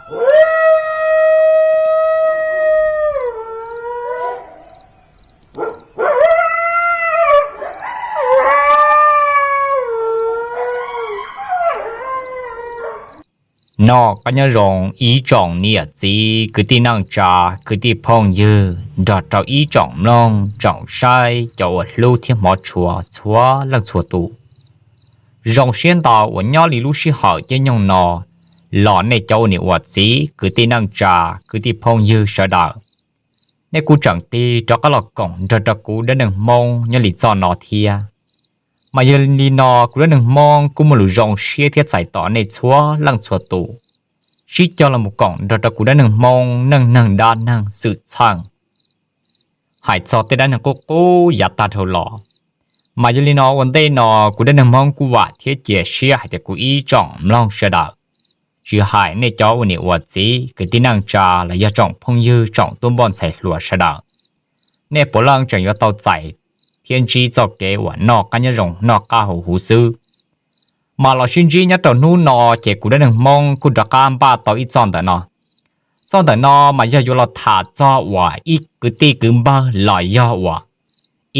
Noj qab nyob zoo ib tsoom niam txiv kwv tij neej tsa, kwv tij phooj ywg nrog rau ib tsoom mloog tsoom saib cov uas hlub thiab hmov tshua txhua leej txhua tus. Zoo siab ntau uas nyob li lub sij hawm caij nyoog no los nej cov ua niam ua txiv kwv tij neej tsa, kwv tij phooj ywg sawv daws, nej kuj tseem tig rov qab los koom nrog rau kuv dab neeg Hmoob nyob li txoj no thiab. Mas yog li no kuv dab neeg Hmoob kuj muaj lus zoo siab thiab txais tos nej txhua leej txhua tus sib cog los mus koom nrog rau kuv dab neeg Hmoob neej neeg dab neeg xwm txheej hais txog tej dab neeg qub qub yav tag dhau los. Mas yog li no ua ntej no kuv dab neeg Hmoob kuj vam thiab cia siab hais tias kuv ib tsoom mloog sawv daws, tsis hais nej cov ua niam ua txiv kwv tij neej tsa los yog tsoom phooj ywg tsoom tub npoj ntxhais hluas sawv daws, nej puav leej tseem yuav tau txais thiab ntsib txoj kev uas noj qab nyob zoo noj qab haus huv xwb. Mas los sib ntsib nyob rau hnub no ces kuv dab neeg Hmoob kuj rov qab npaj tau ib txoj ntawm no. Txoj ntawm no mas yog yuav los tham txog uas ib kwv tij kwv npawg los yog uas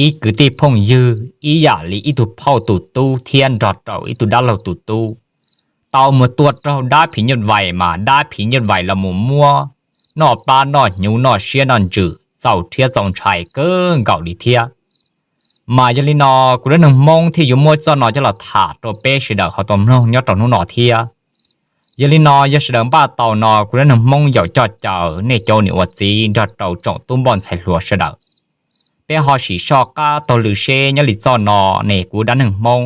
ib kwv tij phooj ywg ib yam li ib tug phauj tus tub thiab nrog rau ib tug dab laug tus tub tau mus tua raug dab phim nyuj vais, mas dab phim nyuj vais los mus muab noj plab noj hnyuv noj siab noj ntsws txaus rhiab txaus ntshai kawg nkaus li thiab. Mas yog li no kuv dab neeg Hmoob thiaj yuav muab txoj no coj los tham rau peb sawv daws ho tau mloog nyob rau hnub no thiab. Yog li no yog sawv daws npaj tau no kuv dab neeg Hmoob yaum coj caw nej cov niam ua txiv nrog rau tsoom tub npoj ntxhais hluas sawv daws, peb ho sim soj qab taug lw seb nyob li txoj no ne kuv dab neeg Hmoob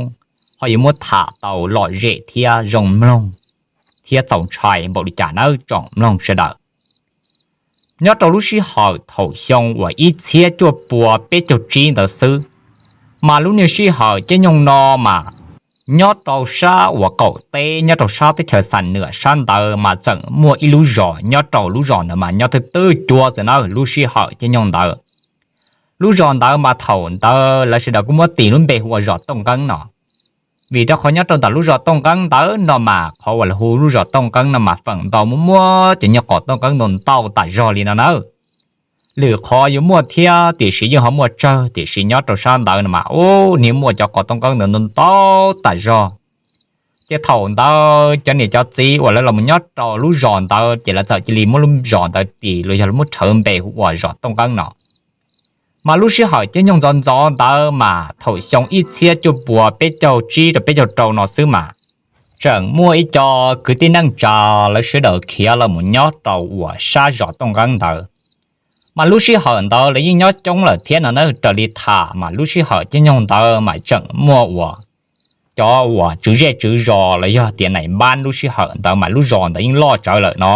ho yuav muab tham tau lom zem thiab zoo mloog thiab txaus ntshai npaum li cas nawb tsoom mloog sawv daws. Nyob rau lub sij hawm thaum xyoo uas ib txhiab cuaj pua peb caug tsib ntawd xwb, mas lub niag sij hawm caij nyoog no mas nyob rau sab uas qaum teb nyob rau sab teb chaws Xam Nuam sab ntawd mas tseem muaj ib lub zos, nyob rau lub zos ntawd mas nyob twb twb cuag xwb na lub sij hawm caij nyoog ntawd. Lub zos ntawd mas thaum ntawd lawv sawv daws kuj muab tis lub npe hu ua zos Tooj Nqeeb no. Vim rau qhov nyob rau ntawm lub zos Tooj Nqeeb ntawd no mas qhov uas lawv hu lub zos Tooj Nqeeb no mas feem ntau muaj muaj cov nyuag qos tooj nqeeb ntau ntau tas zog li no na. Lwm qhov yuav muaj thiab tiam sis yeej ho muaj tsawg, tiam sis nyob rau sab ntawd no mas ub niag muaj cov qos tooj nqeeb ntawd ntau ntau tas zog. Ces thaum ntawd cov niam cov txiv uas lawv los nyob rau lub zos ntawd ces lawv txawm cia li muab lub zos ntawd tis los yog muab rhawv npe hu ua zos Tooj Nqeeb no. Mas lub sij hawm caij nyoog ntxov ntxov ntawd mas thaum xyoo ib txhiab cuaj puas peb caug tsib rau peb caug rau no xwb mas tseem muaj ib co kwv tij neej tsa lawv sawv daws khiav los mus nyob rau uas sab zos Tooj Nqeeb ntawd. Mas lub sij hawm ntawd lawv yeej nyob coob lawm thiab no na, raws li tham mas lub sij hawm caij nyoog ntawd mas tseem muaj uas cov uas tswv zej tswv zos los yog tias nais npab lub sij hawm ntawd mas lub zos ntawd yeej loj tsawv lawm no.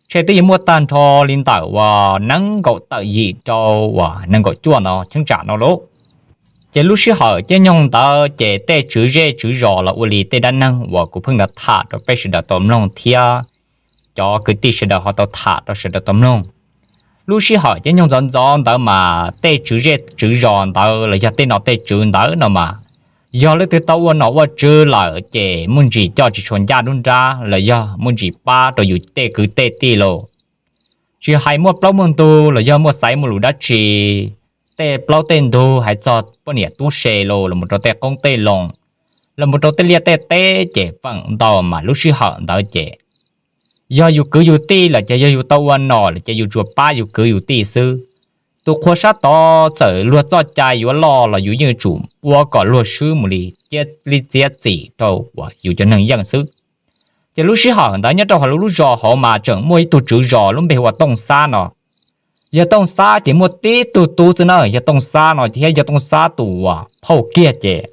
Ntshe twb yuav muaj tag nrho li ntawm uas nees nkaum tawm yim rau uas nees nkaum cuaj no cheeb tsam no lauj. Ces lub sij hawm caij nyoog ntawd ces tej tswv zej tswv zos los ua li tej dab neeg uas kuv pheej ntawd tham rau peb sawv daws tau mloog thiab cov kwv tij sawv daws ho tau tham rau sawv daws tau mloog. Lub sij hawm caij nyoog ntxov ntxov ntawd mas tej tswv zej tswv zos ntawd los yog tej nom tej tswv ntawd no mas yog leej twg tau ua nom ua tswv lawm ces muaj ntsis coj tsis tshua ncaj nruab nrab los yog muaj ntsis pab rau yus tej kwv tej tij lauj. Tsis hais muaj plaub muaj ntug los yog muaj xaiv muaj lus dab tsi, tej plaub tej ntug hais txog poj niam tub se los los mus rau tej qoob tej loo, los mus rau tej liaj tej teb ces feem ntau mas lub sij hawm ntawd ces yog yus kwv yus tij lawm ces yog yus tau ua nom lawm ces yus tsuas pab yus kwv yus tij xwb. Tus qhua sab tod txawm luag txoj cai yuav loj los yus yeej tsum ua kom luag swb mus li, cia li txiav txim rau uas yus cov neeg yeej xwb. Ces lub sij hawm ntawd nyob rau hauv lub zos hauv mas tseem muaj ib tug tswv zos lub npe hu ua Tooj Xab no. Yawg Tooj Xab ces muaj tib tug tub xwb na, yawg Tooj Xab no thiab yawg Tooj Xab tus uas phauj kiag ces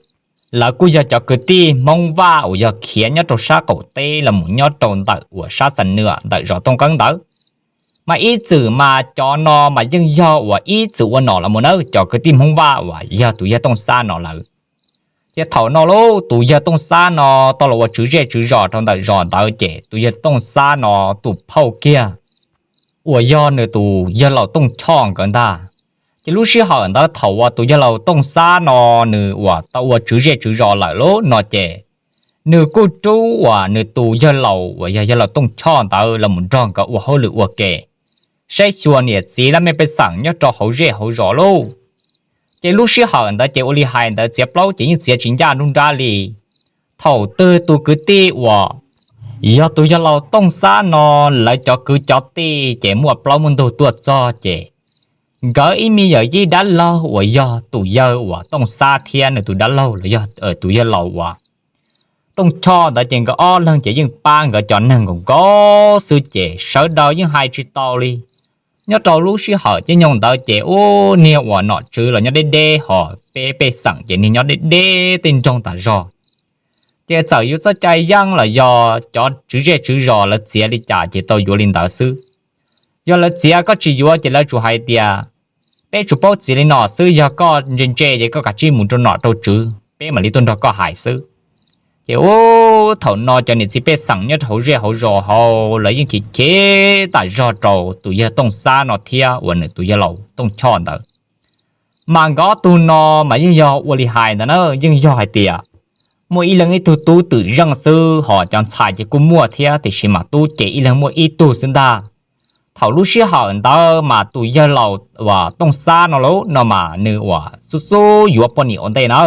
lawv kuj yog cov kwv tij Hmoob Vaj uas yog khiav nyob rau sab qaum teb los mus nyob rau ntawm uas sab Xam Nuam ntawm zos Tooj Nqeeb ntawd. Mas ib txwm mas cov no mas yeej yog uas ib txwm ua nom los mus na, cov kwv tij Hmoob Vaj uas yog tus yawg Tooj Xab no lawm. Ces thaum no lauj tus yawg Tooj Xab no tau los ua tswv zej tswv zos rau ntawm zos ntawd ces tus yawg Tooj Xab no tus phauj kiag uas yog nws tus yawg laus Tooj Choj nkawd ntag. Ces lub sij hawm ntawd thaum uas tus yawg laus Tooj Xab no nws uas tau ua tswv zej tswv zos lawm lauj no ces nws kuj rub uas nws tus yawg laus uas yog yawg laus Tooj Choj ntawd los mus nrog nkawd ua hauj lwm ua ke, saib xyuas niam txiv laj mej pej xeem nyob rau hauv zej hauv zos lauj. Ces lub sij hawm ntawd ces ua li hais ntawd txiav plaub ces yeej txiav tsis ncaj nruab nrab li. Thaum twg tus kwv tij uas yog tus yawg laus Tooj Xab no, lawv cov kwv cov tij ces muaj plaub muaj ntug tuaj txog ces nkawd ib me yawm yij dab laug uas yog tus yawg uas Tooj Xab thiab nws tus dab laug los yog tus yawg laus uas Tooj Choj ntawd ces nkawd ob leeg ces yeej pab nkawd cov neeg nkaus nkaus xwb ces sawv daws yeej hais tsis tau li. Nyob rau lub sij hawm caij nyoog ntawd ces ub, niag uas nom tswv los nyob deb deb, ho peb pej xeem ces niag nyob deb deb tej nroog tas zog. Ces txawm yuav txoj cai yeej los yog cov tswv zej tswv zos lawv txiav li cas ces tau yuav li ntawd xwb. Yog lawv txiav koj tsis yuav ces lawv tsuas hais tias, peb tsuas paub txiav li no xwb, yog koj ntse ntse ces koj kav tsij mus rau nom rau tswv, peb mam li tuaj nrog koj hais xwb. Ces ub, thaum no cov niam txiv pej xeem nyob rau hauv zej hauv zos hauv lawv yeej chim chim tas zog rau tus yawg Tooj Xab no thiab uas nws tus yawg laus Tooj Choj ntawd. Mas nkawd ob tug no mas yeej yog ua li hais ntawd na, yeej yog hais tias muaj ib leeg ib tug tub twm zeej xwb, ho cov ntxhais ces kuj muaj thiab tiam sis mas tub ces ib leeg muaj ib tug xwb ntag. Thaum lub sij hawm ntawd mas tus yawg laus uas Tooj Xab no lauj no mas nws uas xub xub yuav poj niam ua ntej na.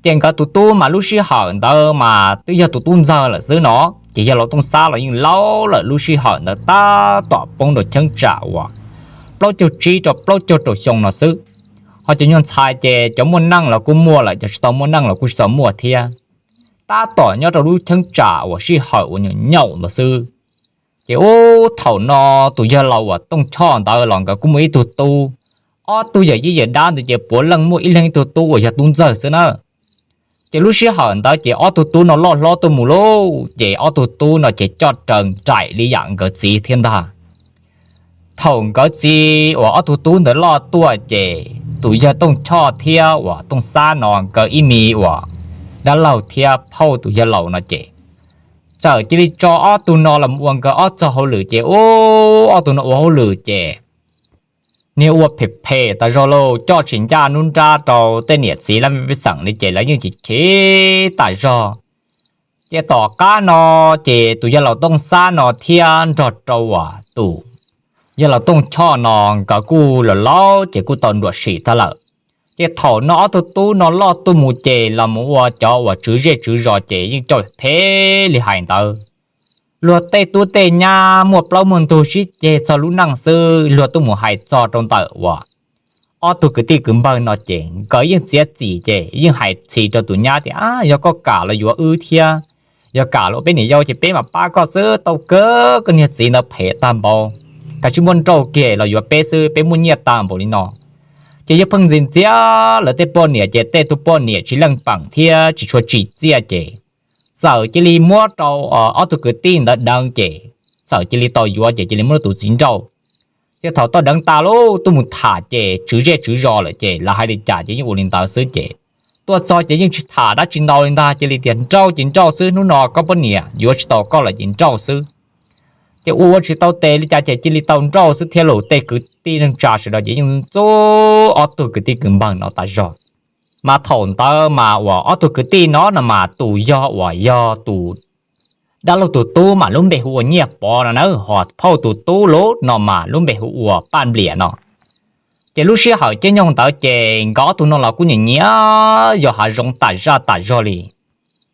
Ces nkawd tus tub mas lub sij hawm ntawd mas twb yog tus tub ntxawg lawm xwb no, ces yawg laus Tooj Xab los yeej laub lawm, lub sij hawm ntawd tab tom poob rau cheeb tsam uas plaub caug tsib rau plaub caug rau xyoo no xwb. Ho cov nyuag ntxhais ces cov muaj neej los kuj muaj lawm, cov tsis tau muaj neej los kuj tsis tau muaj thiab. Tab tom nyob rau lub cheeb tsam uas sij hawm uas nyuam nyaum ntawd xwb. Ces ub, thaum no tus yawg laus uas Tooj Choj ntawd los nkawd kuj muaj ib tug tub. Ob tug yawm yij yawm dab ntawd ces puav leej muaj ib leeg ib tug tub uas yog tub ntxawg xwb na. Ces lub sij hawm ntawd ces ob tug tub no loj hlob tuaj mus lauj, ces ob tug tub no ces coj raws nraim li yam nkawd txiv thiab ntag. Thaum nkawd txiv uas ob tug tub ntawd loj tuaj ces tus yawg Tooj Choj thiab uas Tooj Xab no nkawd ib me uas dab laug thiab phauj tus yawg laus no ces txawm cia li tso ob tug no los ua nkawd ob txog hauj lwm ces ub, ob tug no ua hauj lwm ces niag ua phem phem tas zog lauj, coj tsis ncaj nruab nrab rau tej niam txiv laj mej pej xeem li ces lawv yeej chim chim tas zog. Ces tom qab no ces tus yawg laus Tooj Xab no thiab nrog rau uas tus yawg laus Tooj Choj no nkawd kuj los laus ces kuj tau nruam sim tag lawm. Ces thaum no ob tug tub no loj tuaj mus ces los mus ua cov uas tswv zej tswv zos ces yeej coj phem li hais ntawd. Luag tej tub tej nyab muaj plaub muaj ntug sib ceg txog lub neej xwb, luag tuaj mus hais txog rau ntawm uas ob tug kwv tij kwv npawg no ces nkawd yeej txiav txim ces yeej hais txhis rau tus nyab tias, a, yog koj kam los yuav wb thiab, yog kam los ua peb niam yau ces peb mam pab koj xwb, tau kawg koj niag txiv ntawd phem tag npaum, kav tsij muab nrauj kiag los yuav peb xwb, peb muaj nyiaj tag npaum li no. Ces yawg pheej ntxias ntxias lawv tej poj niam ces tej tug poj niam tsis leej peem thiab tsis tshua tsim txiaj ces txawm cia li muab rau ob tug kwv tij ntawd deev ces txawm cia li tau yuav ces cia li muab rau tus txiv nrauj. Ces thaum tau deev tas lub tuaj mus tham ces tswv zej tswv zos lawm ces lawv hais li cas ces yeej ua li ntawd xwb ces tuaj txog ces yeej tsis tham dab tsi ntau li ntag, cia li tias nrauj ces nrauj xwb, hnub no koj poj niam yuav tsis tau koj lawm ces nrauj xwb. Ces ua ua tsis tau tes li cas ces cia li tau nrauj xwb thiab lauj. Tej kwv tij neej tsa sawv daws ces yeej ntxub ob tug kwv tij kwv npawg no tas zog. Mas thaum ntawd mas uas ob tug kwv tij no no mas tus yog uas yog tus dab laug tus tub mas lub npe hu ua Nyiaj Pov no na, ho phauj tus tub lub no mas lub npe hu ua Paj Npliam no. Ces lub sij hawm caij nyoog ntawd ces nkawd ob tug no los kuj nyiam nyiam yos hav zoov tas zaj tas zog li,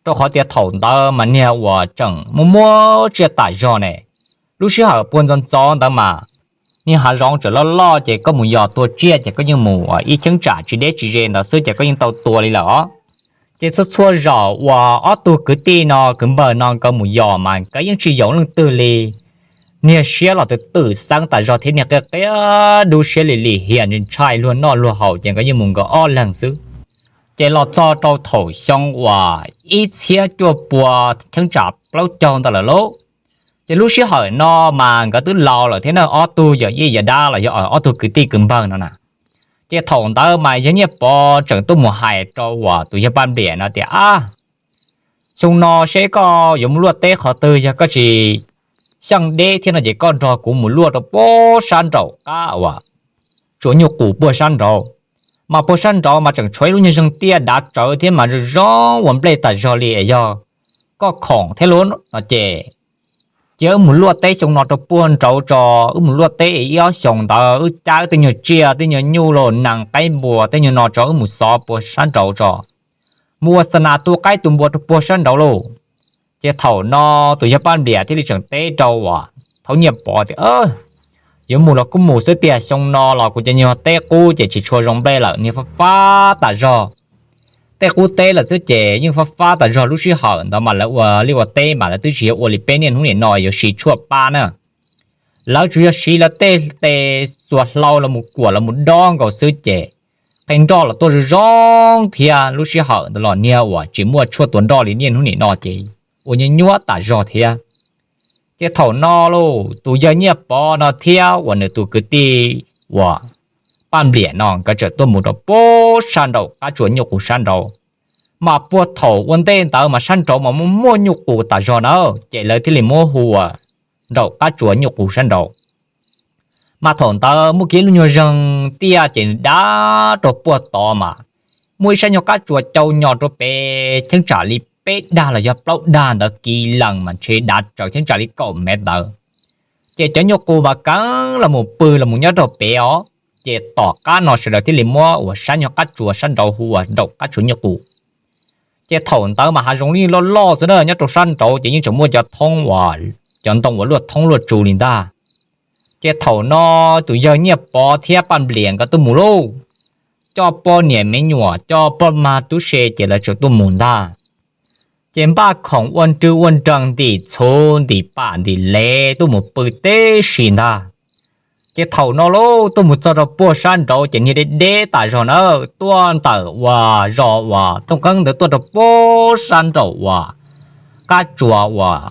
rau qhov tias thaum ntawd mas niag uas tseem muaj muaj tsiaj tas zog ne. Lub sij hawm puag ntxov ntxov ntawd mas niag hav zoov tseem loj loj ces koj mus yos tua tsiaj ces koj yeej mus ib cheeb tsam tsis deb tsis ze ntawd xwb ces koj yeej tau tua li lawm os. Ces txhua txhua zaum uas ob tug kwv tij no kwv npawg no nkawd mus yos mas nkawd yeej tsis yaum leej twg li. Niag siab los twm twm xeeb tas zog thiab niag qias qias dub siab li lim hiam ntshai luag noj luag haus ces nkawd yeej mus nkawd ob leeg xwb. Ces los txog rau thaum xyoo uas ib txhiab cuaj pua cheeb tsam plaub caug ntawd lawm lauj. Ces lub sij hawm no mas nkawd twb laus lawm thiab na, ob tug yawm yij yawm dab los yog ob tug kwv tij kwv npawg no na. Ces thaum ntawd mas yawg Nyiaj Pov tseem tuaj mus hais rau uas tus yawg Paj Npliam no tias, a, xyoo no seb koj yuav mus luaj teb qhov twg, yog koj tsis xyeej deb thiab no ces koj nrog kuv mus luaj rau puag sab nraum qab uas tsuas nyuj qus puag sab nraud. Mas puag sab nraud mas tseem tshuav ib lub nyuag zeeg tiaj dav tsawv thiab mas zoo zoo ua nplej tas zog li, yog koj khoom thiab lauj no ces, cia wb mus luaj teb xyoo no rau puag nraud tso, wb mus luaj teb ib ob xyoos ntawd wb cab tej nyuag tsiaj tej nyuag nyuj los nees qaib npua tej nyuag no tso wb mus xov puag sab nraud tso, mus ua xa nas tu qaib tu npua rau puag sab nraud lauj. Ces thaum no tus yawg Paj Npliam thiaj li tseem teb rau uas thaub Nyiaj Pov tias, Yuav mus los kuj mus xwb tiag, xyoo no los kuv cov nyuag teb qub ces tsis tshua zoo nplej lawm, niag fab fab tas zog. Tej qub teb lawm xwb ces yeej fab fab tas zog, lub sij hawm ntawd mas lawv ua liaj ua teb mas lawv twb tsis yog ua li peb niaj hnub nim no yuav siv tshuaj pab na. Lawv tsuas yog siv lawv tej tes xuas hlau los mus kuam los mus dob nkaus xwb ces qe nroj los tuaj zoo zoo thiab, lub sij hawm ntawd los niag uas tsis muaj tshuaj tua nroj li niaj hnub nim no ces ua nyuaj nyuaj tas zog thiab. Ces thaum no lauj, tus yawg Nyiaj Pov no thiab uas nws tus kwv tij uas Paj Npliam no nkawd txawm tuaj mus rau puag sab nraum qab tsuas nyuj qus sab nraud. Mas puag thaum ua ntej ntawd mas sab nraud mas muaj muaj nyuj qus tas zog na, ces lawv thiaj li muab hu ua nraum qab tsuas nyuj qus sab nraud. Mas thaum ntawd muaj kiag lub nyuag zeeg tiaj ces dav rau puag tod mas muaj ib sab nyuag qab tsuas cau nyo rau pem cheeb tsam li peb dag los yog plaub dag ntawd kiv lees mas ntshe dav tsaws cheeb tsam li kaum mev ntawd. Ces cov nyuj qus mas keev los mus pw los mus nyob rau pem os. Ces tom qab no sawv daws thiaj li muab uas sab nyuag qab tsuas sab nraud hu ua nraum qab tsuas nyuj qus. Ces thaum ntawd mas hav zoov yeej loj loj xwb na, nyob rau sab nraud ces yeej tseem muaj cov thoob uas, cov ntoo uas luaj thoob luaj tsu li ntag. Ces thaum no tus yawg Nyiaj Pov thiab Paj Npliam nkawd tuaj mus lauj, coj poj niam me nyuam coj poj mag tub se ces lawv tseem tuaj mus ntag. Ces npaj khoom ua nrwg ua nrees ntim txhuv ntim pam ntim lev tuaj mus pw tib si ntag. Ces thaum no lauj, tuaj mus txog rau puag sab nraud ces niag deb deb tas zog na, tuaj ntawm uas zos uas Tooj Qeeb ntawd tuaj rau puag sab nraum uas qab tsuas uas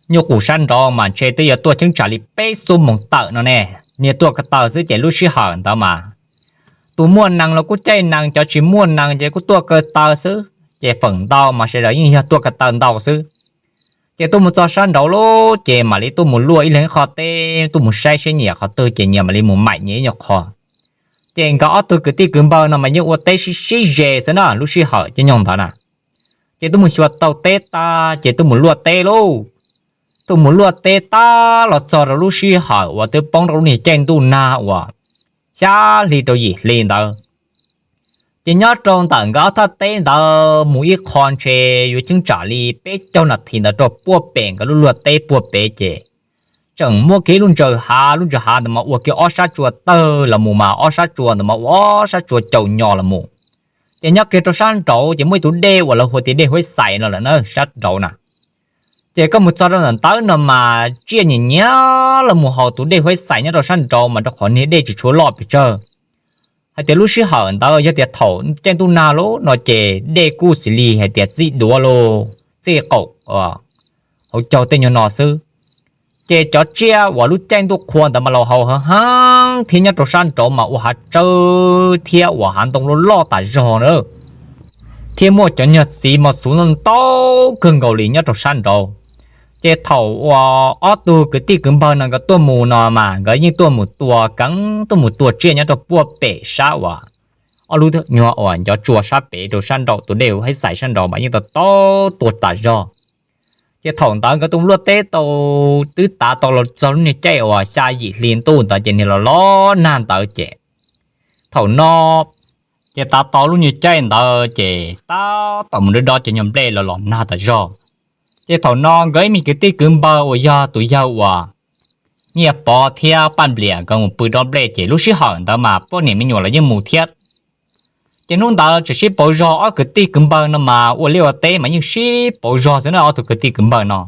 nyuj qus sab nraud mas ntshe twb yuav tuaj cheeb tsam li peb xuab moos tawm no ne. Niag tuaj ko taw xwb ces lub sij hawm ntawd mas tus muaj nees los kuj caij nees, cov tsis muaj nees ces kuj tuaj ko taw xwb, ces feem ntau mas sawv daws yeej yog tuaj ko taw ntau xwb. Ces tuaj mus txog sab nraud lauj, ces mam li tuaj mus luaj ib leeg ib qho teb, tuaj mus saib seb nyiam qhov twg ces nyias mam li mus maim nyias ib nyuag qho. Ces nkawd ob tug kwv tij kwv npawg no mas yeej ua teb sib sib ze xwb na, lub sij hawm caij nyoog ntawd na. Ces tuaj mus xyuas tau teb tag ces tuaj mus luaj teb lauj. Tuaj mus luaj teb tag los txog rau lub sij hawm uas twb poob rau lub niag caij ntuj nag uas xya hli rau yim hli ntawd. Ces nyob rau ntawm nkawd ob thaj teb ntawd mus ib qho ntshe yuav cheeb tsam li peb caug nas this ntawd rau puag pem nkawd lub luaj teb puag pem ces tseem muaj kiag lub ntsaws hav, lub ntsaws hav ntawd mas ua kiag ob sab tsua tawg los mus mas ob sab tsua ntawd mas ua ob sab tsua caum nyo los mus. Ces nyob kiag rau sab nraud ces muaj ib tug dej uas lawv hu tias dej Huab Xais no lawm na, sab nraud na. Ces koj mus txog rau ntawm ntawd no mas tsiaj nyiam nyiam los mus haus tus dej Huab Xais nyob rau sab nraud mas rau qhov niag dej tsis tshua loj pes tsawg. Hais tias lub sij hawm ntawd yog tias thaum caij ntuj nag lauj no ces dej kuj xws li hais tias txij duav los txij qaum hauv caug tej nyuag no xwb. Ces cov tsiaj uas lub caij ntuj qhua ntawd mas los haus heev heev thiab nyob rau sab nraud mas ua hav tsawb thiab ua hav ntoo loj loj tas zog na. Thiab muaj cov nyuag txiv mos xuv ntau ntau kawg nkaus li nyob rau sab nraud. Ces thaum uas ob tug kwv tij kwv npawg no nkawd tuaj mus no mas nkawd yeej tuaj mus tua keev, tuaj mus tua tsiaj nyob rau puag pem sab uas ob lub nyuag uas ncov tsua sab pem rau sab nraum tus dej Huab Xais sab nraud mas yeej tau tau tua tas zog. Ces thaum ntawd nkawd tuaj luaj teb tau twb tav tau los txog lub niag caij uas xya yim hli ntuj ntawd ces niag los los nag ntawd ces thaum no ces tav tau lub niag caij ntawd ces tab tom mus dob dob cov nyuag nplej los los nag tas zog. Ces thaum no nkawd ib me kwv tij kwv npawg uas yog tus yawg uas Nyiaj Pov thiab Paj Npliam nkawd mus pw dob nplej ces lub sij hawm ntawd mas poj niam me nyuam los yeej mus thiab. Ces hnub ntawd tseem sib pauv zog, ob kwv tij kwv npawg no mas ua liaj ua teb mas yeej sib pauv zog xwb na, ob tug kwv tij kwv npawg no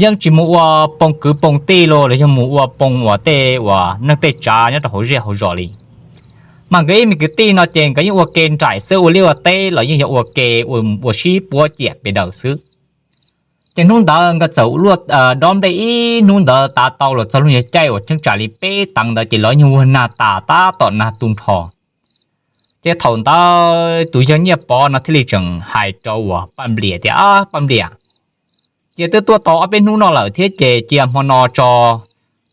yeej tsis mus ua poo kwv poo tij los los yog mus ua poo uas tej uas neeg tej tsav nyob rau hauv zej hauv zos li. Mas nkawd ib me kwv tij no ces nkawd yeej ua ke nraim xwb, ua liaj ua teb los yeej yog ua ke ua sib puab ciam pes daws xwb. Ces hnub ntawd nkawd txawm ua luaj dob nplej ib hnub ntawd tav tau los txog lub nyuag caij uas cheeb tsam li peb teev ntawd ces los nyuag ua nag tas tab tom nag tu nrho. Ces thaum ntawd tus yawg Nyiaj Pov no thiaj li tseem hais rau uas Paj Npliam tias, Paj Npliam, cia twb tuaj tau ob peb hnub no lawm thiab ces cia hmo no tso,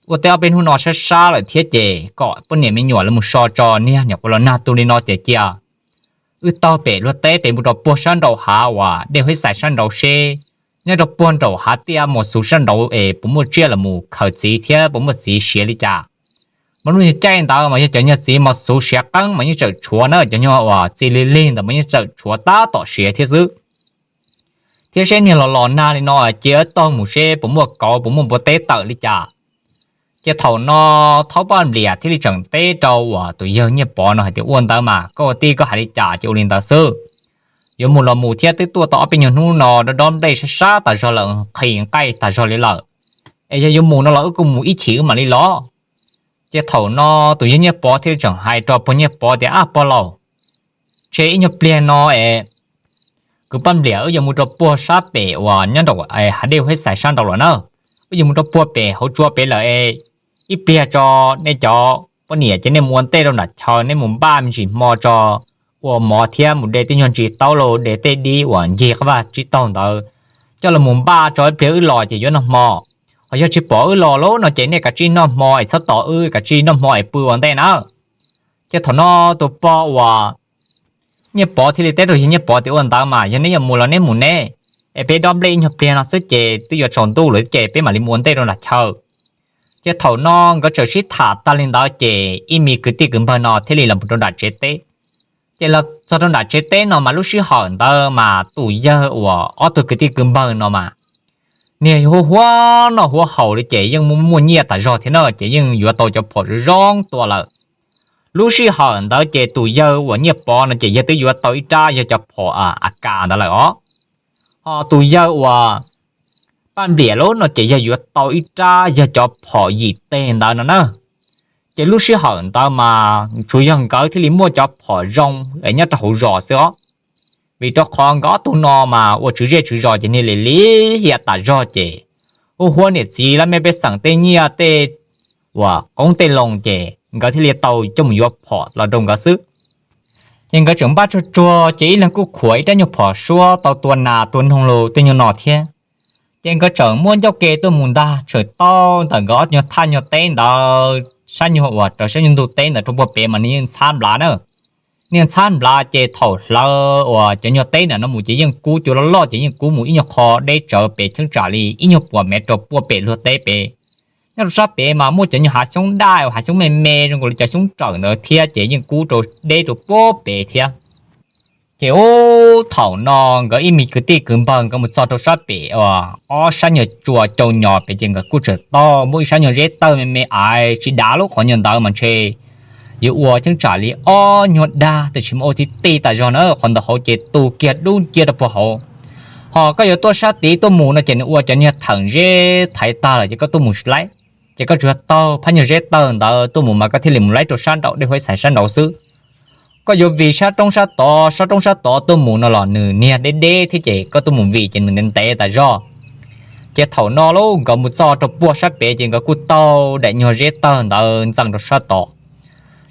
ua teb ob peb hnub no sab sab lawm thiab ces kom poj niam me nyuam lawv mus so tso, niag nyuam qhuav los nag tu li no ces cia wb taug pem luag teb pem mus rau puag sab nraum hav uas dej Huab Xais sab nraud seb nyob rau puag nraum hav tiaj Mos Xuv sab nraud es puas muaj tsiaj los mus khaws txiv thiab puas muaj txiv siav li cas. Mas lub nyuag caij ntawd mas yog cov nyuag txiv Mos Xuv siav qeeb mas yeej tseem tshuav na, cov nyuag uas txiv lig lig ntawd mas yeej tseem tshuav tab tom siav thiab xwb. Thiab seb niag los los nag li no cia taug mus seb puas muaj kauv puas muaj npua teb tawm li cas. Ces thaum no Thaub Paj Npliam thiaj li tseem teb rau uas tus yawg Nyiaj Pov no hais tias, ua ntawd mas koj ua tij koj hais li cas ces ua li ntawd xwb. Yuav mus los mus thiab, twb tuaj tau ob peb nyuag hnub no dob dob nplej sab sab tas zog lawm, nqhis nqaij tas zog li lawm. Es yog yuav mus no los wb kuj mus ib chim wb mam li los. Ces thaum no tus yawg Nyiaj Pov thiaj li tseem hais rau pog Nyiaj Pov tias, ab pog laus, ntshe ib nyuag pliag no es kwv Paj Npliam wb yuav mus rau puag sab pem uas nyob nraum hav dej Huab Xais sab nraud lawm na. Wb yuav mus rau puag pem hauv tsua pem lawm es ib pliag tso nej cov poj niam ces nej mus ua ntej rau nram chaw, nej mus npaj me ntsis hmo tso, ua mov thiab mus de tej nyuag ntsis taub los de tej dib uas ncig qab vaj tsib taug ntawd coj los mus npaj tso, ib pliag wb los ces yuav noj hmo. Ho yog tsis pom wb los lawm no ces nej kav tsij noj hmo es txhob tos wb, kav tsij noj hmo es pw ua ntej na. Ces thaum no tus pog uas Nyiaj Pov thiaj li teb rau yawg Nyiaj Pov tias, ua ntawd mas yog neb yuav mus los neb mus neb, es peb dob nplej ib nyuag pliag no xwb ces twb yuav tsaus ntuj lawm ces peb mam li mus ua ntej rau nram chaw. Ces thaum no nkawd txawm sib tham tag li ntawd ces ib me kwv tij kwv npawg no thiaj li los rau nram tsev teb. Ces los txog rau nram tsev teb no mas lub sij hawm ntawd mas tus yawg uas ob tug kwv tij kwv npawg no mas niag huab huab noj huab haus li ces yeej muaj muaj nyiaj tas zog thiab na, ces yeej yuav tau cov phom zoo zoo tua lawm. Lub sij hawm ntawd ces tus yawg uas Nyiaj Pov no ces yawg twb yuav tau ib rab yog cov phom a kas ntawd lawm os. Ho tus yawg uas Paj Npliam lub no ces yawg yuav tau ib rab yog cov phom yim teg ntawd no na. Ces lub sij hawm ntawd mas tsuas yog nkawd thiaj li muaj cov phom zoo es nyob rau hauv zos xwb os. Vim rau qhov nkawd ob tug no mas ua tswv zej tswv zos ces niag li lim hiam tas zog ces huab huab niam txiv lawv mej pej xeem tej nyiaj tej uas qoob tej loo ces nkawd thiaj li tau coj mus yuav phom los rau nkawd xwb. Ces nkawd tseem npaj tsuag tsuag ces ib leeg kuj khuam ib rab nyuag phom suab tau tua nas tua noog los tej nyuag no thiab. Ces nkawd tseem muab ncauj ke tuaj mus ntag, tseem tau ntawm nkawd ob nyuag thaj nyuag teb ntawd sab nyuag uas raws sab nyuag ntug teb ntawd rau puag pem mas nws yeej ntxhab nplav na. Niag ntxhab nplav ces thaum hlawv uas cov nyuag teb ntawm no mus ces yeej kub, cua loj loj ces yeej kub mus ib nyuag qho deb tsawv pem cheeb tsam li ib nyuag puas mev rau puag pem luag teb pem. Nyob rau sab pem mas muaj cov nyuag hav xyoob daj, hav xyoob me me zoo nkaus li cov xyoob rawm ntawd thiab ces yeej kub rau deb rau puag pem thiab. Ces ub thaum no nkawd ib me kwv tij kwv npawg nkawd mus txog rau sab pem ob sab nyuag tsua cau nyos pem ces nkawd kuj tseem tau muaj ib sab nyuag zeb tawg me me aiv tsis dav lub qhov nyuag ntawd mas ntshe yuav ua cheeb tsam li ob nyuag dag, tab sis mas ua tib tib tas zog na, qhov ntawd hauv ces tu kiag dub nciab rau puag hauv. Ho koj yuav tuaj sab tid tuaj mus no ces nws ua cov niag theem zeb thaiv tag lawm ces koj tuaj mus tsis laib. Ces koj tsuas yog taug phab nyuag zeb tawg ntawd tuaj mus mas koj thiaj li mus laib rau sab nraum dej Huab Xais sab nraud xwb. Koj yuav vij sab roob sab tod, sab roob sab tod tuaj mus no los nws niag deb deb thiab ces koj tuaj mus vij ces nws ntev ntev tas zog. Ces thaum no lauj nkawd mus txog rau puag sab pem ces nkawd kuj taug daim nyuag zeb tawg ntawd ntxeev rau sab tod.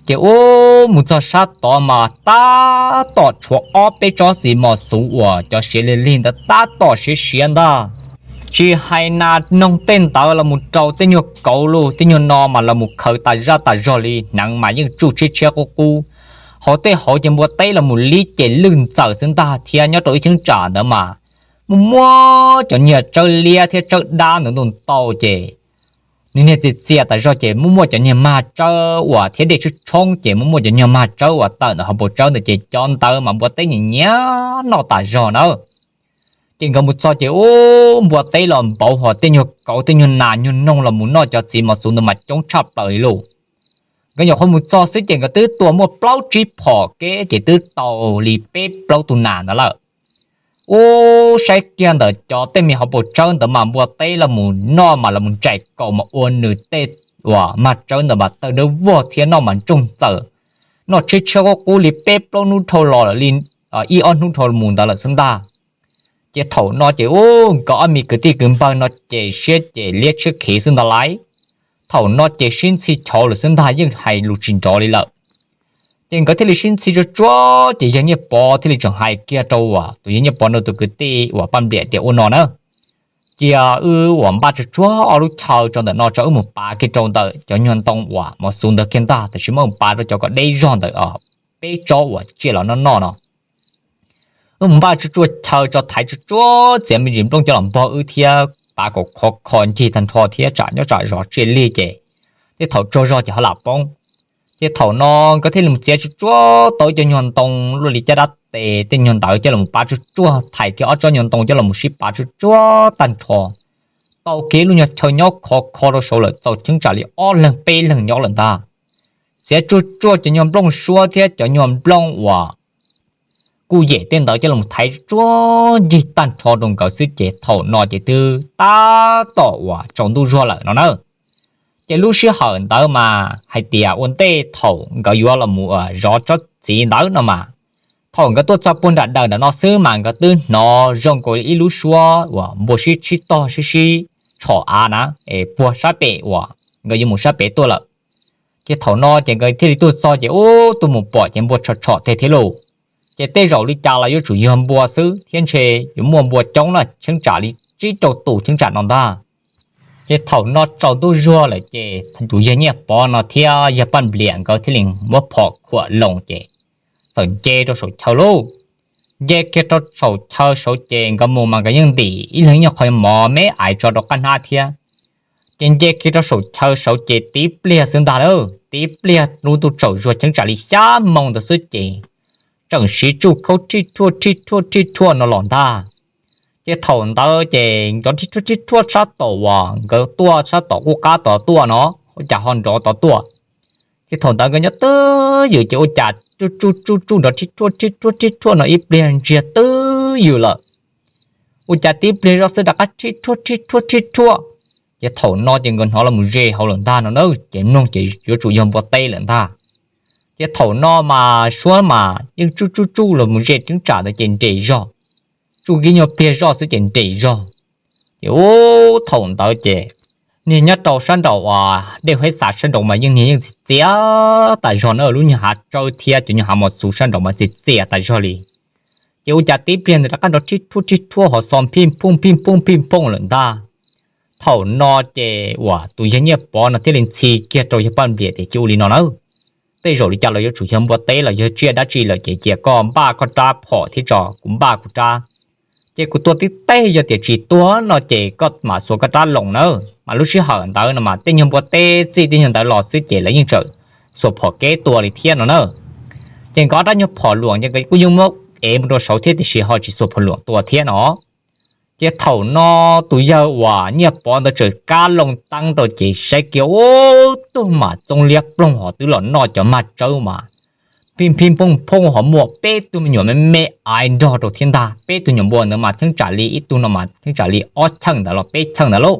Ces ub mus txog sab tod mas tab tom tshuav ob peb tsob txiv mos xuv uas cov siav lig lig ntawd tab tom siav siav ntag. Tsis hais nas noog tej ntawd los mus rau tej nyuag kauv los tej nyuag no mas los mus khaws tas zaj tas zog li, hneev mas yeej tsuj tshiab tshiab qub qub. Hauv tej hauv ces npua teb los mus li ces lwj ntxawm xwb ntag thiab. Nyob rau ib cheeb tsam ntawd mas muaj muaj cov niag tsawb liab thiab tsawb dab ntawd ntuj ntau ces nws niag txias txias tas zog ces muaj muaj cov niag mag tsawb uas thiab dej tshoob tshoob ces muaj muaj cov niag mag tsawb uas tawm ntawm hauv paus tsawb ntawd ces cov ntawd mas npua teb nyiam nyiam noj tas zog na. Ces nkawd mus txog ces ub npua teb los npauv hos tej nyuag kauv tej nyuag nas nyuag noog los mus noj cov txiv mos xuv ntawd mas coob tshaj plaws li lauj. Nkawd nyuam qhuav mus txog xwb ces nkawd twb tua muaj plaub tsib phom kev ces twb tau li peb plaub tus nas ntawd lawm. Ub saib kiag ntawm cov tej me hauv paus tsawb ntawd mas npua teb los mus noj mas los mus ntsais kaus mas ua nws tej uas mag tsawb ntawd mas tawg dawb vog thiab noj mas ntsoog txawm, noj tshiab tshiab qub qub li peb plaub hnub dhau los lawm li ib ob hnub dhau mus ntawd lawm xwb ntag. Ces thaum no ces ub nkawd ob me kwv tij kwv npawg no ces siab ces liab tshiab khiv xwb ntag lauj. Thaum no ces sib ntxhi chov lawm xwb ntag, yeej hais lus tsis nrov li lawm. Ces nkawd thiaj li sib ntxhi tsuag tsuag ces yawg Nyiaj Pov thiaj li tseem hais kiag rau uas tus yawg Nyiaj Pov no tus kwv tij uas Paj Npliam tias ua no na, cia wb uas npaj tsuag tsuag ob lub chaw rau ntawm no tso, wb mus pav kiag rau ntawm cov nyuag ntoo uas mos xuv ntawd kiag ntag, tab sis mas wb mus pav rau cov kom deb zog ntawm peb tsob uas tsiaj los noj noj no. Wb mus npaj tsuj tsuaj chaw tso thaiv tsuj tsuaj txiav me ntsis nplooj coj los npog wb thiab pav kom khov kho ncig tag nrho thiab tsam nyob tsam zov tsiaj lig ces tej thaum tsaug zog ces ho lam poob. Ces thaum no nkawd thiaj li mus txiav tsuj tsuaj tau ib co nyuag ntoo luaj li caj dab tes tej nyuag ntawd coj los pav tsuj tsuaj, thaiv kiag ob tsob nyuag ntoo coj los sib pav tsuj tsuaj tag nrho. Tau kiag lub nyuag chaw nyob khov kho rau saud lawm txaus cheeb tsam li ob leeg peb leeg nyob lawm ntag. Txiav tsuj tsuaj cov nyuag nplooj suab thiab cov nyuag nplooj uas kuj yem tej ntawd coj los thaiv tsuj tsuaj ncig tag nrho rau nkawd xwb ces thaum no ces twb tab tom uas tsaus ntuj zuag lawm no na. Ces lub sij hawm ntawd mas hais tias ua ntej thaum nkawd yuav los mus zov tsob txiv ntawd no mas, thaum nkawd tuaj txog puag nram daws ntawm no xwb mas nkawd twb hnov zoo nkaus li ib lub suab uas npua sib sib tog sib sib tshom av na, es puag sab pem uas nkawd yuav mus sab pem tuaj lawm. Ces thaum no ces nkawd thiaj li tuaj txog ces ub tuaj mus pom ces npua tshom tshom teg thiab lauj. Ces tej zaum li cas los yuav tsum yog npua xwb thiab ntshe yuav muaj npua coob na cheeb tsam li tsib rau tus cheeb tsam no ntag. Ces thaum no tsaus ntuj zuag lawm ces tus yawg Nyiaj Pov no thiab yawg Paj Npliam nkawd thiaj li muab phom khuam loo ces txawm nce rau saum chaw lauj. Nce kiag rau saum chaw saud ces nkawd mus mas nkawd yeej ntim ib leeg ib nyuag qho mov me aiv tso rau qab hnab thiab. Ces nce kiag rau saum chaw saud ces tib pliag xwb ntag lauj, tib pliag lub ntuj tsaus zuag cheeb tsam li xya moo ntawd xwb ces tseem siv tsuj khaub rhij rhuaj rhij rhuaj rhij rhuaj no los ntag. Ces thaum ntawd ces nrov rhij rhuaj rhij rhuaj sab tom uas nkawd tuaj sab tom qub qab tod tuaj no, ua cas ho nrov tod tuaj. Ces thaum ntawd nkawd nyob twj ywm ces ua cas tsuj tsuj tsuj tsuj nrov rhij rhuaj rhij rhuaj rhij rhuaj no ib pliag ntsiag twj ywm lawm. Ua cas tib pliag zoj xwb rov qab rhij rhuaj rhij rhuaj rhij rhuaj. Ces thaum no ces nkawd hnov los mus ze hauv lawm ntag no na, ces mloog ces yuav tsum yog npua teb lawm ntag. Ces thaum no mas suab mas yeej tsuj tsuj tsuj los mus ze cheeb tsam ntawd ces nres zog, tsuj kiag nyuag pliag zoj xwb ces nres zog. Ces ub thaum ntawd ces niag nyob rau sab nraum uas dej huab xav sab nraud mas yeej niag yeej txias txias tas zog na, lub nyuag hav tsawb thiab cov nyuag hav mos txwv sab nraud mas txias txias tas zog li. Ces ua cas tib pliag ntawd rov qab nrov rhij rhuaj rhij rhuaj ho xo phij phooj phij phooj phij phooj lawm ntag. Thaum no ces uas tus yawg Nyiaj Pov no thiaj li ntxhi kiag rau yawg Paj Npliam tias cia ua li no na, tej zaum li cas los yuav tsum yog npua teb los yog tsiaj dab tsi lawm ces cia koj npaj koj rab phom thiab tso kuv npaj kuv rab. Ces kuv tua tib teg yog tias tsis tuag no ces koj mam xuas koj rab loo na. Mas lub sij hawm ntawd no mas tej nyuag npua teb txij tej nyuag ntawd los xwb ces lawv yeej tseem xuas phom kev tua li thiab no na. Ces nkawd ob rab nyuag phom luam ces kuj yeej muab ev mus rau saud thiab tiam sis ho tsis xuas phom luam tua thiab no. Ces thaum no tus yawg uas Nyiaj Pov ntawd tseem kab loo teeb rau ces saib kiag ub tug mam txoov liab ploog ho twb los noj cov mag tsawb mas phij phij phooj phooj ho muaj peb tug me nyuam me me aiv nrog rau thiab ntag. Peb tug nyuam npua ntawd mas cheeb tsam li ib tug no mas cheeb tsam li ob cheej ntawd los peb cheej ntawd lauj.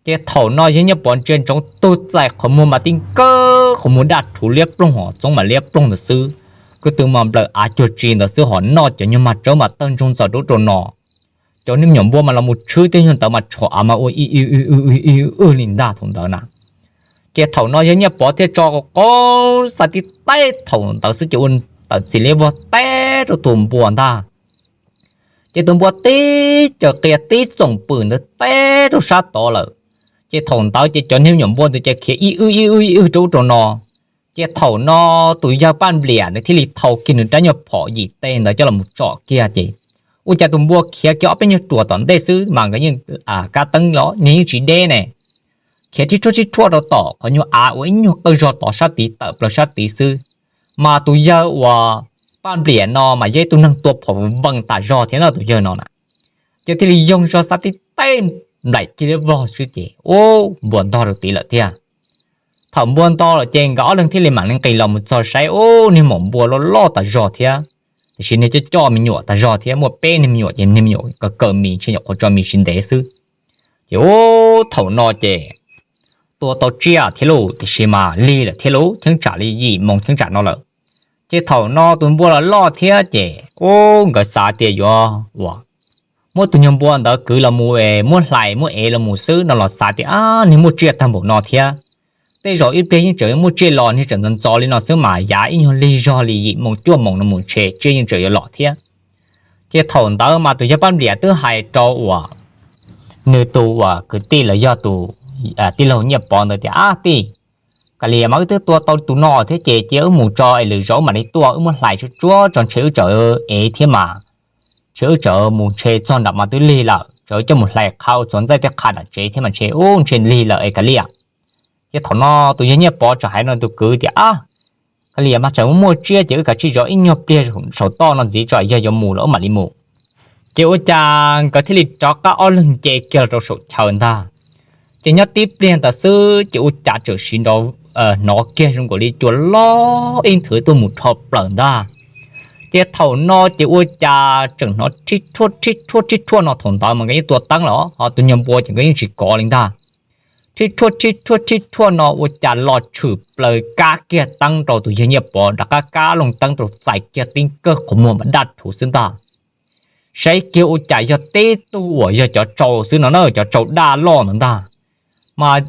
Ces thaum no yawg Nyiaj Pov ntsia ntsoov tug txais qhov muag mas tib nkawg qhov muag daj rhuv liab ploog ho txoov mas liab ploog ntawd xwb. Kwv tw mas nplawm av cuag tsi ntawd xwb ho noj cov nyuag mag tsawb mas tawg ntsoog ntxaws rau ub rau no. Cov niag me nyuam npua mas los mus tshwb tej nyuag ntawd mas tsho av mas ua ib ib ib ib li ntag thaum ntawd na. Ces thaum no yawg Nyiaj Pov thiaj tso qo qo xa tib teg thaum ntawd xwb ces ua tawm txim liab vog teb rau tus npua ntag. Ces tus npua tib caws qias tib txoom pwm ntawd teb rau sab tod lawm. Ces thaum ntawd ces cov niag me nyuam npua ntawd ces khiav ib wb ib wb ib wb rau ub rau no. Ces thaum no tus yawg Paj Npliam nws thiaj li thau kiag nws rab nyuag phom yim teg ntawd coj los tsom kiag ces ua cas tus npua khiav kiag ob peb nyuag ruam tom ntej xwb mas nkawd yeej kab teeb los niag yeej tsis deb ne. Khiav rhib rhuaj rhib rhuaj rau tom qhov nyuag av uas ib nyuag qawj zog tod sab tid tawm plaws sab tid xwb. Mas tus yawg uas Paj Npliam no mas yog ib tug neeg tua phom vees tas zog thiab no tus yawg no na. Ces thiaj li yoog zog xa tib teg nplaim kiag liab vog xwb ces ub npua ntog rau tid lawm thiab. Thaum npua ntog lawm ces nkawd ob leeg thiaj li mam li nqis los mus txog saib ub niag maum npua loj loj tas zog thiab, tiam sis niag coj coj me nyuam tas zog thiab, muaj peb niag me nyuam ces niag me nyuam kaw kaw mis ntshe nyuam qhuav tso mis tsis ntev xwb. Ces ub thaum no ces tua tau tsiaj thiab lauj, tiam sis mas lig lawm thiab lauj, cheeb tsam li yim moos cheeb tsam no lawm. Ces thaum no tus npua los loj thiab ces ub nkawd xav tias yuav ua muab tus nyuag npua ntawd kwv los mus es muab hlais muab ev los mus xwb no los xav tias ab niag muaj tsiaj tag npaum no thiab, tej zaum ib pliag yeej tseem muaj tsiaj los, niag tseem ntxov ntxov li no xwb mas yav ib nyuag lig zog li yim moos cuaj moos no mus ntshe tsiaj yeej tseem yuav los thiab. Ces thaum ntawd mas tus yawg Paj Npliam twb hais rau uas nws tus uas kwv tij los yog tus tij laug Nyiaj Pov ntawd tias ab tij, Kav liam mas wb twb tua tau tus no thiab ces cia wb mus tso es lwm zaus wb mam li tuaj wb muab hlais tsuag tsuag tso ntshe wb tseem ev thiab mas. Ntshe wb tseem mus ntshe txog nram mas twb lig lawm, tseem coj mus hlais qha ua txuas ntxaij tej qha nram tsev thiab mas ntshe ub ntshe lig lawm es kav liam. Ces thaum no tus yawg Nyiaj Pov txawm hais rau tus kwv tias, Ab, kav liam mas tseem muaj tsiab ces wb kav tsij zov ib nyuag pliag saum toj no ntxiv tso, yog yuav mus los wb mam li mus. Ces ua cas nkawd thiaj li rov qab ob leeg nce kiag los rau saum chaw ntag. Ces nyob tib pliag ntawd xwb ces ua cas txawm siv nrov, hnov kiag zoo nkaus li cua loj ib nthwv tuaj mus rho plaws ntag. Ces thaum no ces ua cas tseem hnov rhib rhuaj rhib rhuaj rhib rhuaj no, thaum ntawd mas nkawd yeej tua teeb los ho tus nyuag npua ces nkawd yeej tsis kov li ntag. Rhib rhuaj rhib rhuaj rhib rhuaj no ua cas los tshwm plaws kab kiag teeb rau tus yawg Nyiaj Pov, rov qab kab looj teeb rau txais kiag tib kawg qhov muag mas daj rhuv xwb ntag. Saib kiag ua cas yog tib tug uas yog cov tsau xwb no na, cov tsau daj loj ntawd ntag. Mas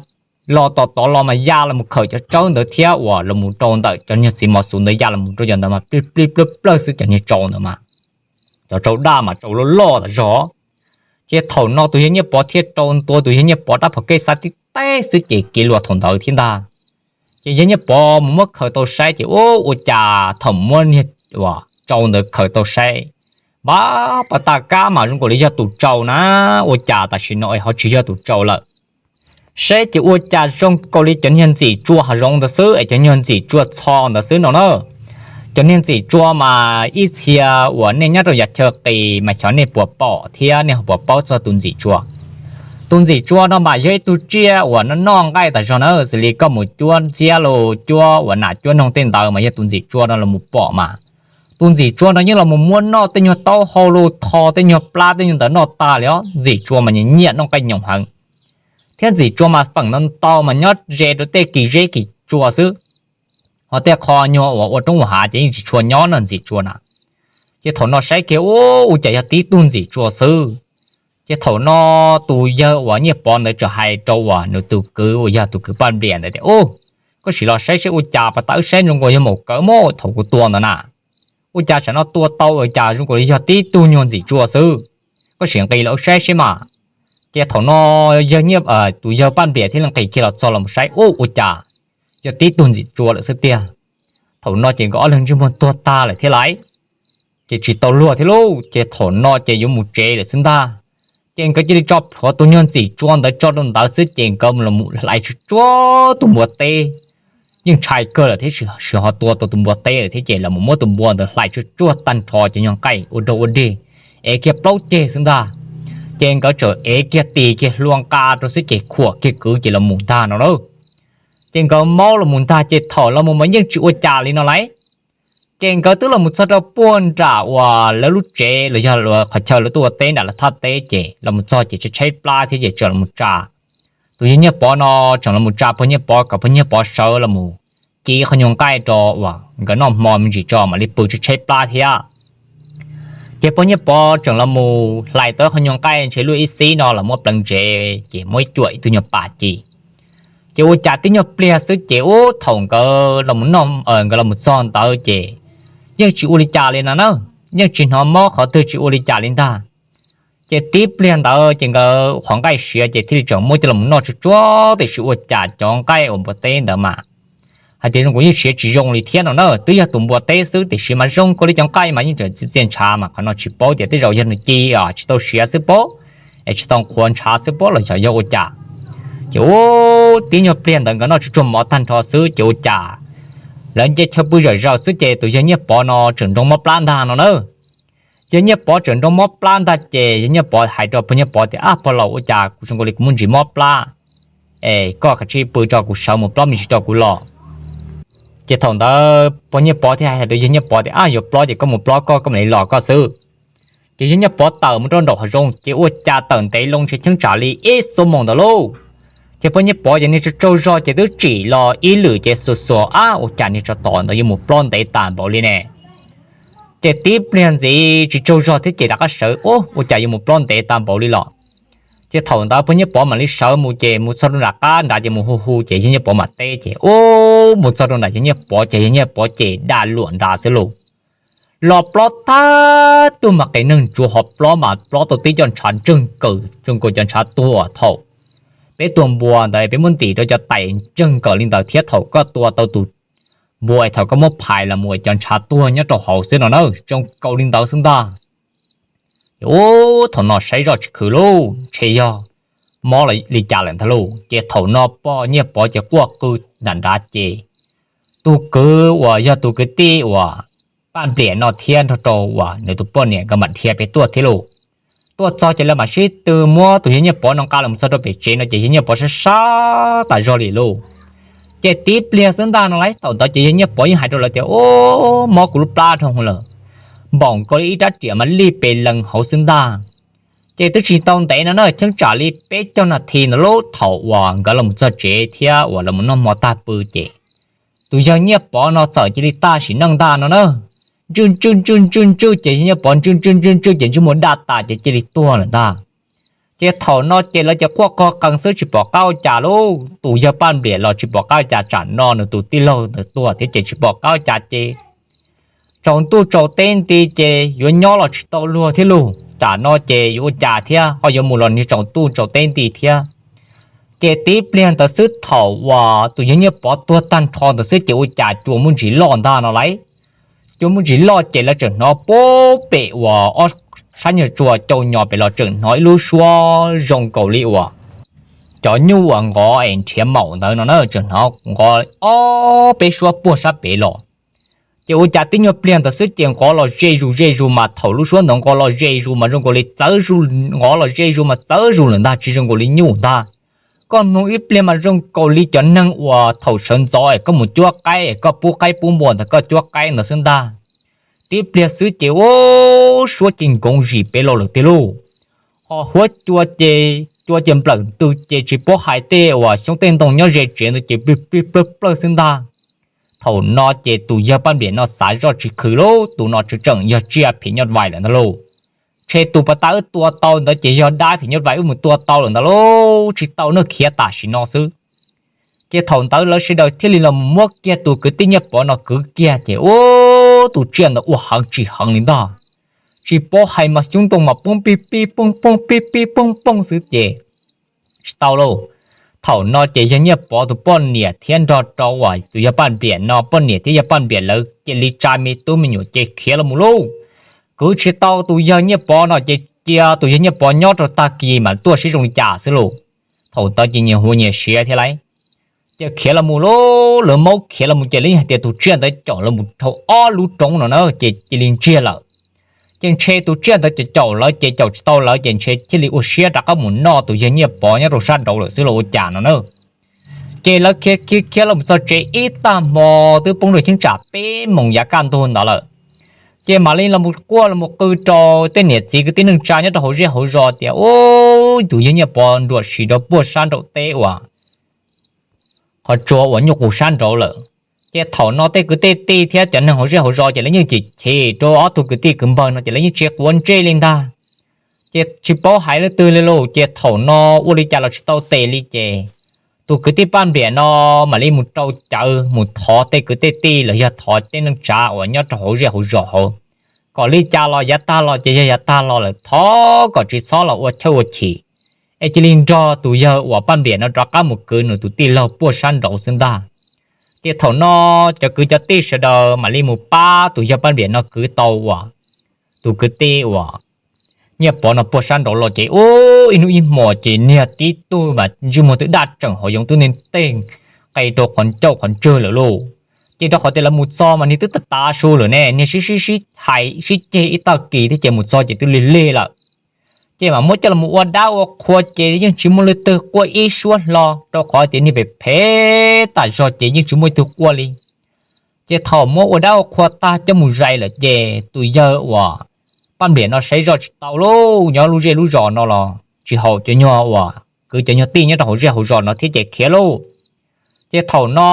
los tom tod los mas ya los mus khawm cov tsawb ntawd thiab uas los mus rau ntawm cov niag txiv mos xuv ntawd ya los mus rau cov ntawd mas plig plig plawg plawg xwb cov niag tsau ntawd mas. Cov tsau daj mas tsau loj loj tas zog. Ces thaum no tus yawg Nyiaj Pov thiaj rau ntua tus yawg Nyiaj Pov rab phom kej xav tib teg xwb ces kiv luag thaum ntawd thiab ntag. Ces yawg Nyiaj Pov mus muab khaws tau saib ces ub ua cas thaum muab niag uas tsau ntawd khaws tau saib, npab pas tas kab mas zoo nkaus li yog tus tsau na, ua cas tam sim no es ho tsis yog tus tsau lawm. Saib ces ua cas zoo nkaus li cov niag ntxim tsua hav zoov ntawd xwb es cov niag ntxim tsua txho ntawd xwb no na. Cov niag ntxim tsua mas ib txhia uas nej nyob rau yav chaw qis mas xyov nej puas pom thiab nej ho puas paub txog tus ntxim tsua. Tus ntxim tsua no mas yog ib tug tsiaj uas noj noj nqaij tas zog na, xws li koj mus cuab ntxiab los cuab uas nam cuab noog tej ntawd mas yog tus ntxim tsua no los mus pom mas. Tus ntxim tsua no yeej los mus muab noj tej nyuag taub hau los tho tej nyuag plab tej nyuag ntawd noj tag li os. Ntxim tsua mas nyiam noj nqaij nyoos heev. Thiab ntxim tsua mas feem ntau ntau mas nyob ze rau tej kis zeb kis tsua xwb. Ho tej qho nyuag uas ua roob ua hav ces yeej tsis tshua nyob no ntxim tsua na. Ces thaum no saib kiag ub ua cas yog tib tug ntxim tsua xwb. Ces thaum no tus yawg uas Nyiaj Pov ntawd txawm hais rau uas nws tus kwv uas yog tus kwv Paj Nplias ntawd tias, Ub, koj sim los saib seb ua cas pas tas wb saib zoo nkaus yog maum kawv muab thaum kuv tua ntawd na. Ua cas tsam no tua tau ua cas zoo nkaus li yog tib tug nyuag ntxim tsua xwb. Koj sim nqis los wb saib seb mas. Ces thaum no yawg Nyiaj, tus yawg Paj Nplias thiaj li nqis kiag los txog los saib ub ua cas yog tib tug ntxim tsua lawm xwb tiag. Thaum no ces nkawd ob leeg ntsej muag tuag tag lawm thiab lauj. Ces tsis tau luag thiab lauj, ces thaum no ces yuav mus tsev lawm xwb ntag. Ces nkawd cia li tso plhuav tus nyuag ntxim tsua ntawd tso rau ntawd xwb ces nkawd los mus hlais tsuag tsuag tus npua teb. Yeej ntshai kawg lawm thiab, sis ho tua tau tus npua teb lawm thiab ces los mus muab tus npua ntawd hlais tsuag tsuag tag nrho cov nyuag nqaij ua rag ua dig, ev kiag plaub ceg xwb ntag. Ces nkawd txawm ev kiag tis kiag hlua nqa rau xwb ces khuam kiag kwv ces los mus ntag no lauj. Ces nkawd maub los mus ntag ces thaum los mus mas yeej tsis ua cas li no lauj. Ces nkawd twb los mus txog rau puag nram uas lawv lub tsev los yog qhov chaw lawv tuaj ua teb nram lawv thaj teb ces los mus txog ces tshaib tshaib plab thiab ces tseem los mus tsa. Tus yawg Nyiaj Pov no tseem los mus tsa pog Nyiaj Pov kom pog Nyiaj Pov sawv los mus ci qhov nyuag nqaij rau uas nkawd noj hmo me ntsis tso mam li pw tshaib tshaib plab thiab. Ces pog Nyiaj Pov tseem los mus hlais tau qhov nyuag nqaij ntshe luaj ib xib no los muab pleev ntsev ces muab ib cuam ib tug nyuag pas ci. Ces ua cas tib nyuag pliag xwb ces ub thaum nkawd los mus noj, nkawd los mus txog ntawd ces yeej tsis ua li cas li no na, yeej tsis hnov mob qhov twg tsis ua li cas li ntag. Ces tib pliag ntawd ces nkawd qhov nqaij siav ces thiaj li tseem muab coj los noj tsuag tsuag tiam sis ua cas cov nqaij uas npua teb ntawd mas hais tias zoo nkaus yeej siav tsis zoo li thiab no na. Twb yog tus npua teb xwb tiam sis mas zoo nkaus li cov nqaij mas yeej tseem txias txias ntshav mas qhov no tsis paub tias tej zaum yog nws ci os tsis tau siav xwb paub, es tsis tau qhuav ntshav xwb paub los xyov yog ua cas. Ces ub tib nyuag pliag ntawd nkawd noj tsuag tsuag mov tag nrho xwb ces ua cas lawv nce chaw pw zom zaws xwb ces tus yawg Nyiaj Pov no tseem nroo mob plab ntag no na. Yawg Nyiaj Pov tseem nroo mob plab ntag ces yawg Nyiaj Pov hais rau pog Nyiaj Pov tias, Ab pog laus, ua cas kuv zoo nkaus li kuv muaj ntsis mob plab, es koj kav tsij pw tso kuv sawv mus plob me ntsis rau kuv los. Ces thaum ntawd pog Nyiaj Pov thiaj hais rau yawg Nyiaj Pov tias, Ab yuav plob ces koj mus plob koj, koj mam li los koj xwb. Ces yawg Nyiaj Pov tawm mus rau nraum hav zoov ces ua cas tawm ntev loo ntshe cheeb tsam li ib xuab moos ntawd lauj. Ces pog Nyiaj Pov ces niag tsaug tsaug zog ces twb tsim los ib lwm ces xuas xuas, Ab ua cas niag tsov tom ntawd yuav mus plob ntev tas npaum li ne. Ces tib pliag ntxiv tsis tsaug zog thiab ces rov qab sawv, Ub ua cas yuav mus plob ntev tas npaum li los. Ces thaum ntawd pog Nyiaj Pov mam li sawv mus ces mus txog rau nram qab nrad ces mus hu hu ces yawg Nyiaj Pov mam teb ces ub mus txog rau nram yawg Nyiaj Pov ces yawg Nyiaj Pov ces dag luam nrad xwb lauj. Los plob tag tug mas qis neeg ntsuav ho plob mas plob tau tib co ntshav ntswg kaws zoo nkaus cov ntshav tuag thaum peb tua npua ntawd peb muab ntim rau cov tais ntseeg kawm li ntawd thiab thaum koj tua tau tus npua es thaum koj muab phais los mus cov ntshav tuag nyob rau hauv xwb no na, zoo nkaus li ntawd xwb ntag. Ces ub, thaum no saib zoj tsis khwv lauj, ntshe yog mob li cas lawm ntag lauj. Ces thaum no pog Nyiaj Pov ces quaj qw nram nrad ces tus kwv uas yog tus kwv tij uas Paj Npliam no thiab nrog rau uas nws tus poj niam nkawd mam dhia pem tuaj thiab lauj. Tuaj txog ces lawv mam sib tw muab tus yawg Nyiaj Pov no nqa los txog rau pem tsev no ces yawg Nyiaj Pov sab sab tas zog li lauj. Ces tib pliag xwb ntag no lawm, thaum ntawd ces yawg Nyiaj Pov yeej hais rau lawv tias, Ub, mob kuv lub plab dhau lawm, npaum nkaus li ib rab riam mas lij pes lees hauv xwb ntag. Ces twb tsis tau ntev no na, cheeb tsam li peb caug nas this ntawd lauj, thaum uas nkawd los txog tsev thiab uas los noj hmo tag pw ces tus yawg Nyiaj Pov no txawm cia li tag sim neej ntag no na. Ntswj ntswj ntswj ntswj ntswj ces yawg Nyiaj Pov ntswj ntswj ntswj ntswj ces ntsej muag daj tas ces cia li tuag lawm ntag. Ces thaum no ces lawv ces quaj qw qees xwb tsis pom qab ua cas lauj, tus yawg Paj Npliam los tsis pom qab ua cas, tsam no nws tus tij laug ntawd tuag thiab ces tsis pom qab ua cas ces tsaus ntuj tsaus teb nti ces yuav nyob los tsis tau luag thiab lauj, tsam no ces yuav ua cas thiab ho yuav mus los niag tsaus ntuj tsaus teb nti thiab. Ces tib pliag ntawd xwb thaum uas tus yawg Nyiaj Pov tuag tag nrho ntawd xwb ces ua cas cua muaj ntsis loj ntag no lawm. Cua muaj ntsis loj ces lawv tseem hnov puag pem uas ob sab nyuag tsua cau nyos pem los tseem hnov ib lub suab zoo nkaus li uas cov nyuj uas nqov es nrhiav maum ntawd no na, tseem hnov nqov ob peb suab puag sab pem los. Ces ua cas tib nyuag pliag ntawd xwb ces nqov los ze zus ze zus mas thaum lub suab ntawd nqov los ze zus mas zoo nkaus li txawv zus, nqov los ze zus mas txawv zus lawm ntag, tsis zoo nkaus li nyuj ntag. Koj mloog ib pliag mas zoo nkaus li cov neeg uas thaum sawv ntxov es koj mus cuab qaib es koj pub qaib pub npua ntawd koj cuab qaib ntawd xwb ntag. Tib pliag xwb ces ua suab ces nkoov zim pem los lawm tiag lauj. Ho huab cua ces cua ces nplawm ntws ces tsis paub hais tej uas xyoob tej ntoo nyob ze tsev ntawd ces plig plig plawg plawg xwb ntag. Thaum no ces tus yawg Paj Npliam no xav zoj tsis khwv lauj, tus no tseem tseem yog tsiaj phim nyuj vais lawm ntag lauj. Ntshe tus pas tas wb tua tau ntawd ces yog dab phim nyuj vais wb mus tua tau lawm ntag lauj, tsis tau na, khiav tam sim no xwb. Ces thaum ntawd lawv sawv daws thiaj li los mus muab kiag tus kwv tij Nyiaj Pov no kwv kiag ces ua tus tsiaj ntawd ua heev tsis heev li ntag. Tsis paub hais mas xyoob ntoo mas poob pib pib poob poob pib pib poob poob xwb ces tsis tau lauj. Thaum no ces yawg Nyiaj Pov tus poj niam thiab nrog rau uas tus yawg Paj Npliam no poj niam thiab yawg Paj Npliam lawv cia li tsa me tub me nyuam ces khiav los mus lauj. Kwv tsis tau tus yawg Nyiaj Pov no ces cia tus yawg Nyiaj Pov nyob rau tag kis mas tuaj seb zoo li cas xwb lauj. Thaum ntawd ces nyias hu nyias siav thiab lauj. Ces khiav los mus lauj, lawv maub khiav los mus ces lawv yeej hais tias tus tsiaj ntawd caum lawv mus dhau ob lub roob no na ces cia li ntsiag lawm. Ces ntshe tus tsiaj ntawd caum caum lawv ces caum tsis tau lawv ces ntshe thiaj li ua siab rov qab mus noj tus yawg Nyiaj Pov nyob rau sab nraud lawm xwb los ua cas no na. Ces lawv khiav khiav khiav los txog tsev ib tag hmo twb poob rau cheeb tsam peb moos yav kaj ntug ntawd lawm. Ces mam li los quaj los qw rau tej niam txiv kwv tij neej tsa nyob rau hauv zej hauv zos tias, Ub, tus yawg Nyiaj Pov nruam sim rau puag sab nraum teb uas qhov tsua uas nyuj qus sab nraud lawm. Ces thaum no tej kwv tej tij thiab cov neeg hauv zej hauv zos ces lawv yeej chim chim rau ob tug kwv tij kwv npawg no ces lawv yeej tsis quav ntsej li ntag. Ces tsis paub hais leej twg li lauj, ces thaum no ua li cas los tsis tau tes li ces tus kwv tij Paj Npliam no mam li mus rau cawv mus thov tej kwv tej tij los yog thov tej neej tsa uas nyob rau hauv zej hauv zos hauv, kom li cas los yav tag los ces yog yav tag los lawm thov kom tsis txhob los ua chawj ua chim, es cia li nrog tus yawg uas Paj Npliam no rov qab mus kwv nws tus tij laug puag sab nraud xwb ntag. Ces thaum no cov kwv cov tij sawv daws mam li mus pab tus yawg Paj Npliam no kwv tau uas tus kwv tij uas Nyiaj Pov no puag sab nraud los ces ub, ib hnub ib hmos ces niag tib tug mas ntsej muag twb daj tseem hauv yoov twb nteeg nteeg qe rau qhov ncauj qhov ntswg lawm lauj. Ces rau qhov tias lawv mus txog mas niag twb tav tav su lawm ne, niag sib sib sib hais sib ceg ib tag kis thiab ces mus txog ces twb lig lig lawm. Ces mam muab coj los ua dab ua qhua ces yeej tsis muaj leej twg quaj ib suab hlo rau qhov tias niag phem phem tas zog ces yeej tsis muaj ib tug quaj li. Ces thaum muab ua dab ua qhua tag coj mus zais lawm ces tus yawg uas Paj Npliam no saib zoj tsis tau lauj, nyob lub zej lub zos no los tsis haum cov nyuag uas kwv cov nyuag tij nyob rau hauv zej hauv zos no thiab ces khiav lauj. Ces thaum no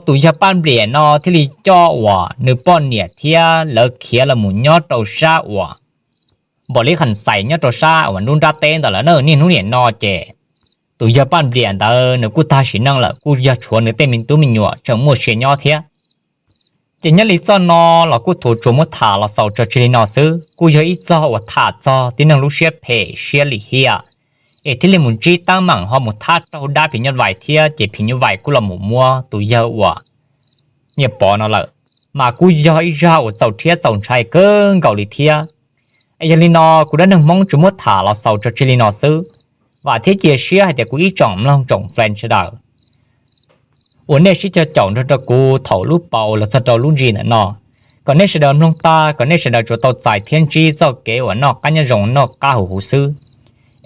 tus yawg Paj Npliam no thiaj li coj uas nws poj niam thiab lawv khiav los mus nyob rau sab uas npaum li qhas xais nyob rau sab uas nruab nrab teb ntawd lawm na. Niaj hnub niam no ces tus yawg Paj Npliam ntawd nws kuj tag sim neej lawm, kuj yog tshuav nws tej me tub me nyuam tseem muaj sia nyob thiab. Ces nyob li txoj no los kuj thuv tsuas muab tham los xaus tso tseg li no xwb, kuj yog ib txoj uas tham txog tib neeg lub siab phem siab lim hiam, es thiaj li mus ntsib teeb meem ho mus thab raug dab phim nyuj vais thiab ces phim nyuj vais kuj los mus muab tus yawg uas Nyiaj Pov no lawm, mas kuj yog ib zaj uas txaus rhiab txaus ntshai kawg nkaus li thiab. Es yog li no kuv dab neeg Hmoob tsuas muab tham los xaus tso tseg li no xwb. Vam thiab cia siab hais tias kuv ib tsoom mloog tsoom fan sawv daws uas nej sib cog caum nrog rau kuv thaum lub paus los txog rau lub ntsis ntawm no, kom nej sawv daws mloog tag kom nej sawv daws tsuas tau txais thiab ntsib txoj kev uas noj qab nyob zoo noj qab huv huv xwb.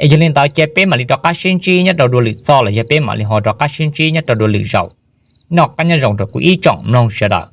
Es yog li ntawd cia peb mam li rov qab sib ntsib nyob rau dua lwm txoj los yog peb mam li ho rov qab sib ntsib nyob rau dua lwm zaus. Noj qab nyob zoo rau kuv ib tsoom mloog sawv daws.